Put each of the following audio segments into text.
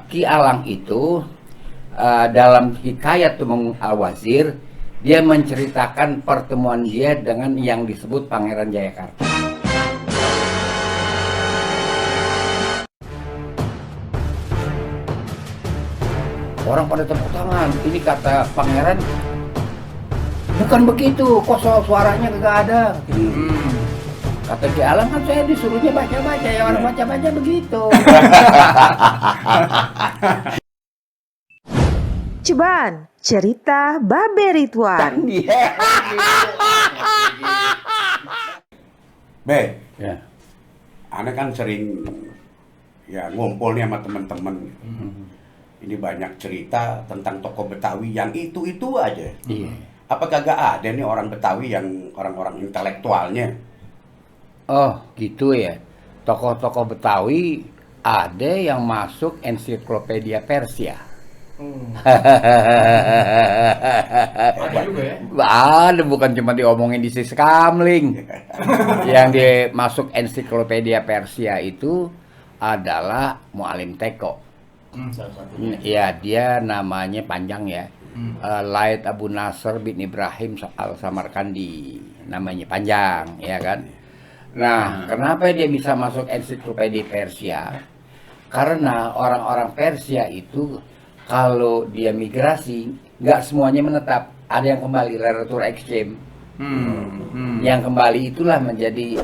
Ki Alang itu dalam Hikayat Tumenggung Al-Wazir, dia menceritakan pertemuan dia dengan yang disebut Pangeran Jayakarta. Orang pada tepuk tangan. Ini kata pangeran, bukan begitu, kok suaranya kagak ada. Kata Ki Alang, kan saya disuruhnya baca-baca, ya orang baca-baca begitu. Ceban, cerita Babe Ridwan. Be, Ya. Ane kan sering ya ngumpul nih sama teman-teman. Ini banyak cerita tentang tokoh Betawi yang itu aja. Iya. Apa kagak ada nih orang Betawi yang orang-orang intelektualnya? Oh gitu ya. Tokoh-tokoh Betawi ada yang masuk ensiklopedia Persia. Ada juga ya? Ada, bukan cuma diomongin di Siskamling. Yang dimasuk ensiklopedia Persia itu adalah Muallim Teko. Salah satu. Ya, dia namanya panjang ya. Laid Abu Nasr bin Ibrahim Al-Samarkandi. Namanya panjang, ya kan? Nah, kenapa dia bisa masuk ensiklopedia Persia? Karena orang-orang Persia itu kalau dia migrasi, nggak semuanya menetap. Ada yang kembali, retur exchange. Yang kembali itulah menjadi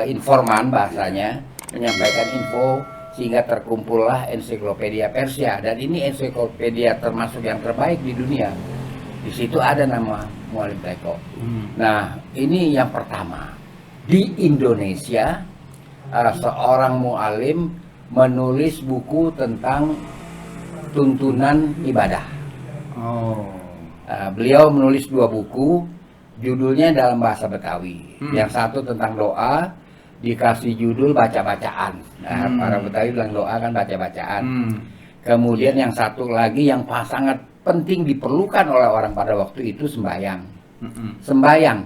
informan bahasanya, menyampaikan info, sehingga terkumpullah ensiklopedia Persia. Dan ini ensiklopedia termasuk yang terbaik di dunia. Di situ ada nama Muallim Teko. Nah, ini yang pertama. Di Indonesia, seorang muallim menulis buku tentang tuntunan ibadah. Beliau menulis 2 buku, judulnya dalam bahasa Betawi. Yang satu tentang doa, dikasih judul baca-bacaan. Nah, para Betawi bilang doa kan baca-bacaan. Kemudian yang satu lagi yang sangat penting diperlukan oleh orang pada waktu itu, sembahyang. Sembahyang.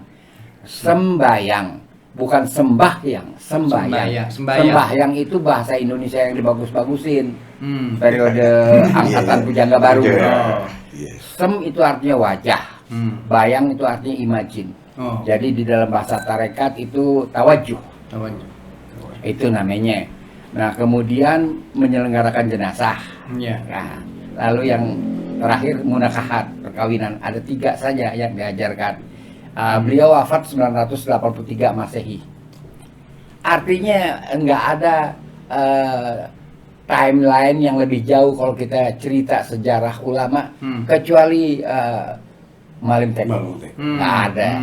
Bukan sembahyang, sembahyang. Sembahyang itu bahasa Indonesia yang dibagus-bagusin. Periode angkatan Pujangga Baru. Sem itu artinya wajah. Bayang itu artinya imajin. Jadi di dalam bahasa tarekat itu tawajuh. Itu namanya. Nah, kemudian menyelenggarakan jenazah. Nah, lalu yang terakhir munakahat, perkawinan. Ada 3 saja yang diajarkan. Beliau wafat 983 Masehi. Artinya enggak ada timeline yang lebih jauh kalau kita cerita sejarah ulama, kecuali Muallim Teko. Nggak ada.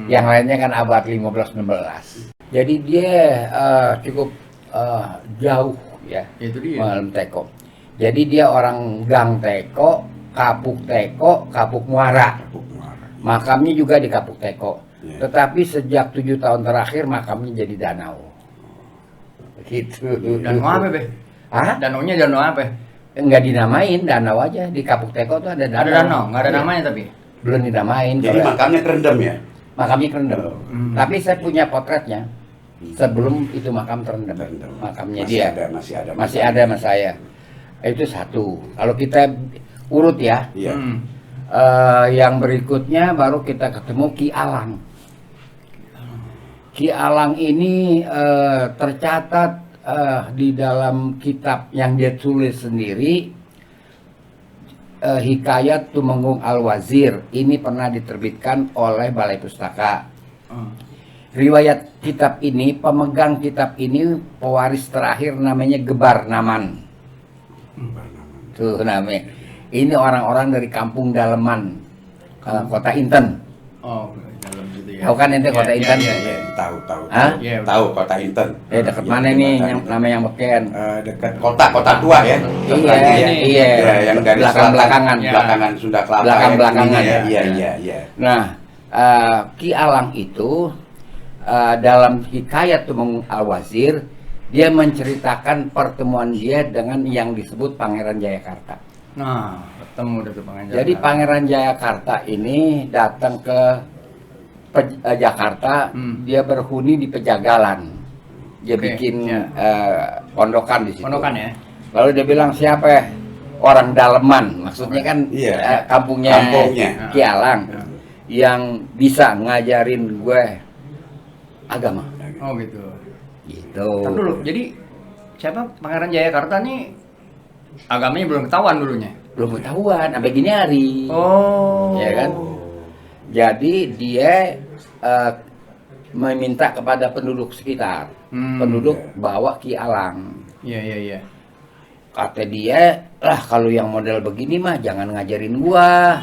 Yang lainnya kan abad 15-16. Jadi dia cukup jauh ya, Itu dia. Muallim Teko. Jadi dia orang Gang Teko, Kapuk Teko, Kapuk Muara. Makamnya juga di Kapuk Teko. Tetapi sejak 7 tahun terakhir makamnya jadi danau. Gitu. Danau apa, Be? Hah? Danaunya danau apa? Enggak dinamain, danau aja. Di Kapuk Teko tuh ada danau. Ada danau, nggak ada namanya tapi. Belum dinamain. Jadi makamnya kerendam ya? Makamnya kerendam. Tapi saya punya potretnya. Sebelum itu makam terendam. Makamnya dia. Masih ada sama saya. Itu satu. Kalau kita urut ya. Iya. Yang berikutnya baru kita ketemu Ki Alang. Ki Alang ini tercatat di dalam kitab yang dia tulis sendiri, Hikayat Tumenggung Al-Wazir. Ini pernah diterbitkan oleh Balai Pustaka. Riwayat kitab ini, pemegang kitab ini, pewaris terakhir namanya Gebar Naman. Tuh namanya. Ini orang-orang dari kampung Daleman, Kota Inten. Dalam situ ya. Tahu kan ente Kota Inten? Tahu. Hah? Tahu Kota Inten. Dekat mana nih yang namanya yang beken? Dekat kota tua ya. Iya. Yang dari Belakangan. belakangan Sunda Kelapa. Belakangan ya. ya. Iya. Nah, Ki Alang itu dalam Hikayat Tumenggung Al-Wazir, dia menceritakan pertemuan dia dengan yang disebut Pangeran Jayakarta. Nah, ketemu dengan Pangeran. Jadi Pangeran Jayakarta ini datang ke Jakarta, dia berhuni di Pejagalan. Dia bikin pondokan di situ. Pondokan ya. Lalu dia bilang siapa? Orang daleman, maksudnya kan Iya. kampungnya Kampungnya. Ki Alang yang bisa ngajarin gue agama. Oh gitu. Gitu. Tar dulu, jadi siapa Pangeran Jayakarta nih agamanya belum ketahuan dulunya. Belum ketahuan sampai gini hari. Oh. Ya kan? Jadi dia meminta kepada penduduk sekitar, penduduk bawa Ki Alang. Iya iya iya. Kata dia, lah kalau yang model begini mah jangan ngajarin gua,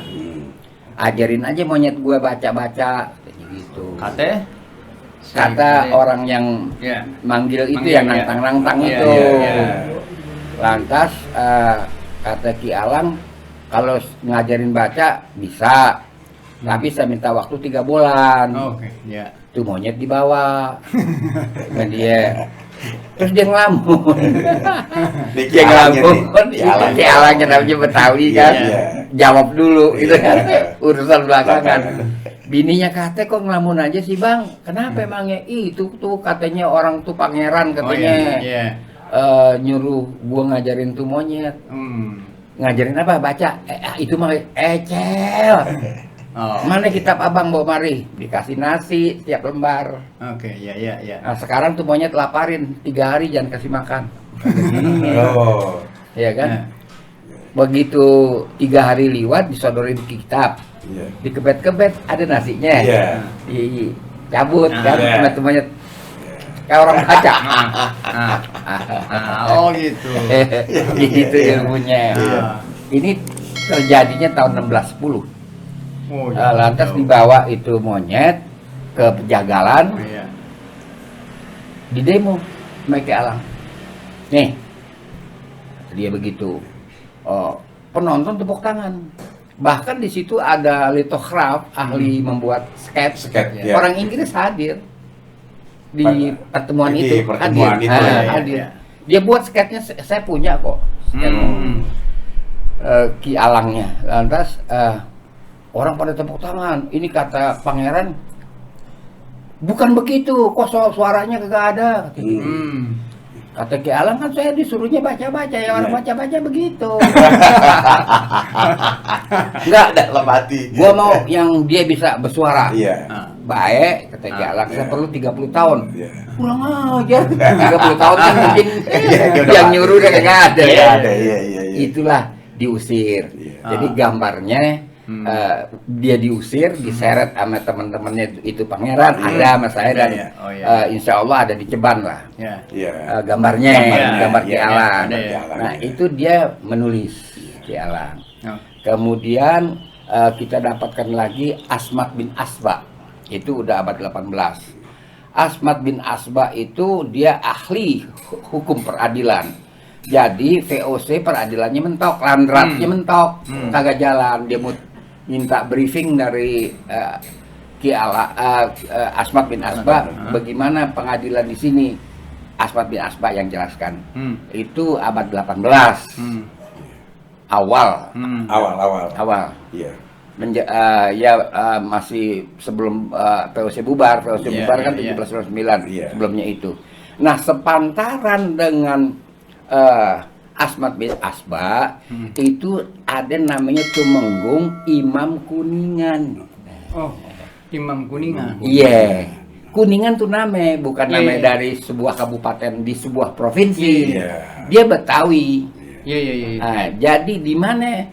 ajarin aja monyet gua baca-baca, katanya gitu. Kata orang yang ya. manggil itu Manggil, yang ya. nantang-nantang Iya, itu. iya, iya. Lantas kata Ki Alang, kalau ngajarin baca bisa, tapi saya minta waktu 3 bulan. Oke, ya. Tuh monyet dibawa sama dia. Terus dia ngelamun. Di Dia Kialangnya ngelamun. nih, Kialang. Ki Alangnya namanya Betawi kan. Iya. Jawab dulu gitu kan. Iya. Urusan belakangan. Belakangan. Bininya kata kok ngelamun aja sih bang. Kenapa emangnya? Itu tuh katanya orang tuh pangeran katanya. Oh, iya. Nyuruh gua ngajarin tuh monyet. Ngajarin apa? Baca. Itu mah ecel. Oh. Mana kitab abang bawa mari? Dikasih nasi setiap lembar. Oke, ya ya ya. Nah sekarang tuh monyet laparin 3 hari jangan kasih makan. Oh. Ya kan? Ya. Begitu 3 hari liwat disodorin kitab, Iya. dikebet-kebet ada nasinya. Iya. Cabut kan Iya. sama tuh monyet. Kayak orang baca. Oh gitu. Gitu ilmunya. Iya. Ini terjadinya tahun 1610. Oh, iya. Lantas dibawa itu monyet ke Pejagalan, Iya. di demo Ki Alang. Nih, dia begitu. Oh, penonton tepuk tangan. Bahkan di situ ada litograf ahli membuat sketch. Sketch, ya. Orang Inggris hadir di pertemuan Di itu. pertemuan hadir. itu, ya, ya, Hadir. ya. Dia buat sketchnya, saya punya kok. Sketch Ki Alangnya. Lantas orang pada tepuk tangan. Ini kata pangeran, bukan begitu, kok suaranya kagak ada. Kata Ki Alang kan saya disuruhnya baca-baca, ya orang baca-baca begitu. Enggak, Dalam hati. gua mau yang dia bisa bersuara. Iya. Baik, kata Ki Alang, saya perlu 30 tahun. Iya. Pulang aja. 30 tahun kan mungkin Iya, yang nyuruh udah kagak ada. Iya, ya. ada. Iya, iya, iya. Itulah diusir. Iya. Jadi gambarnya dia diusir, diseret sama teman-temannya itu pangeran, ada sama saya dan Iya, oh, iya. insya Allah ada di Ceban lah. Ya. Iya. Gambarnya, gambar Ki iya, Alang. ada ya. Nah itu dia menulis Ki Alang. Oh. Kemudian kita dapatkan lagi Asmat bin Asba, itu udah abad 18. Asmat bin Asba itu dia ahli hukum peradilan. Jadi VOC peradilannya mentok, landratnya mentok, kagak jalan. Dia minta briefing dari Ki Alang, Asmat bin Asba, bagaimana pengadilan di sini. Asmat bin Asba yang jelaskan. Itu abad 18. Awal. Awal. Iya. Masih sebelum VOC bubar. VOC Iya, bubar kan iya, 1799 Iya. sebelumnya itu. Nah, sepantaran dengan Asmat bin Asba itu ada namanya Tumenggung Imam Kuningan. Oh, Imam Kuningan. Iya. Kuningan tuh nama, bukan Iya, nama iya. dari sebuah kabupaten di sebuah provinsi. Iya. Dia Betawi. Iya iya iya. Nah, jadi di mana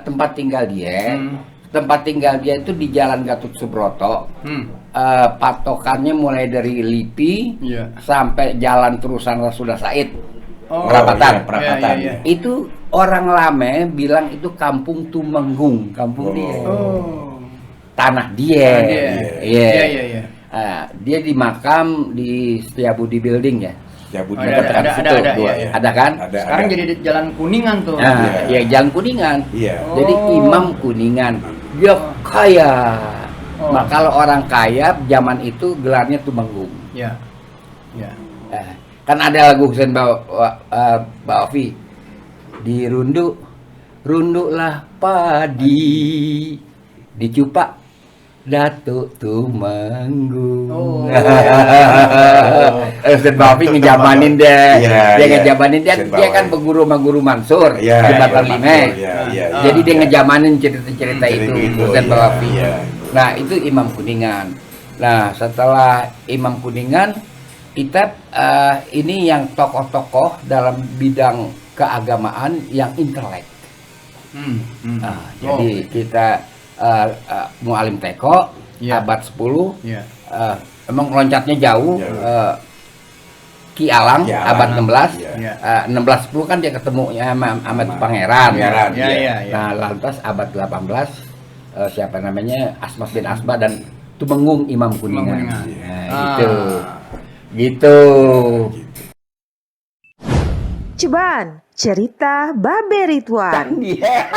tempat tinggal dia? Tempat tinggal dia itu di Jalan Gatot Subroto. Patokannya mulai dari Lipi Iya. sampai Jalan Terusan Rasulullah Said. Oh, Perapatan, iya, perapatan. Iya, iya, iya. Itu orang lame bilang itu Kampung Tumenggung, kampung dia. Oh. Tanah dia. Tanah dia. Iya. Iya iya iya. Dia di makam di Setiabudi Building ya. Ya, Budi. Oh, ada, Situ, ada, dua. iya, iya. Ada kan? Ada. Sekarang jadi di Jalan Kuningan tuh. Nah, ya Jalan Kuningan. Iya. Jadi Oh. Imam Kuningan. Dia kaya. Oh. Nah, kalau orang kaya zaman itu gelarnya Tumenggung. Iya. Iya. Kan ada lagu Husain Ba'afi. Dirunduk, runduklah padi, dicupak Datuk Tumenggung. Oh. Ustaz Bafi ngejamanin deh. Iya, Dia iya. ngejamanin dia, Ustaz dia kan Bafi. berguru sama Guru Mansur Iya, di Batar Guru Lime. Mansur, iya, iya, Jadi iya. dia ngejamanin cerita-cerita Cerita itu itu, Ustaz iya, Bafi. iya. Nah, itu Imam Kuningan. Nah, setelah Imam Kuningan, kita ini yang tokoh-tokoh dalam bidang keagamaan yang intelek. Nah, jadi kita Mualim Teko Iya. abad 10 Iya. emang loncatnya jauh. Jauh. Ki Alang Ki Alang, abad 16. Iya. 1610 kan dia ketemu sama Pangeran. Pangeran, Iya, iya. iya, iya. Nah, lantas abad 18 siapa namanya? Asmas bin Asba dan Tumenggung Imam Kuningan. Kuningan. Nah, Ah. gitu. Ceban, cerita Babe Ridwan. Iya.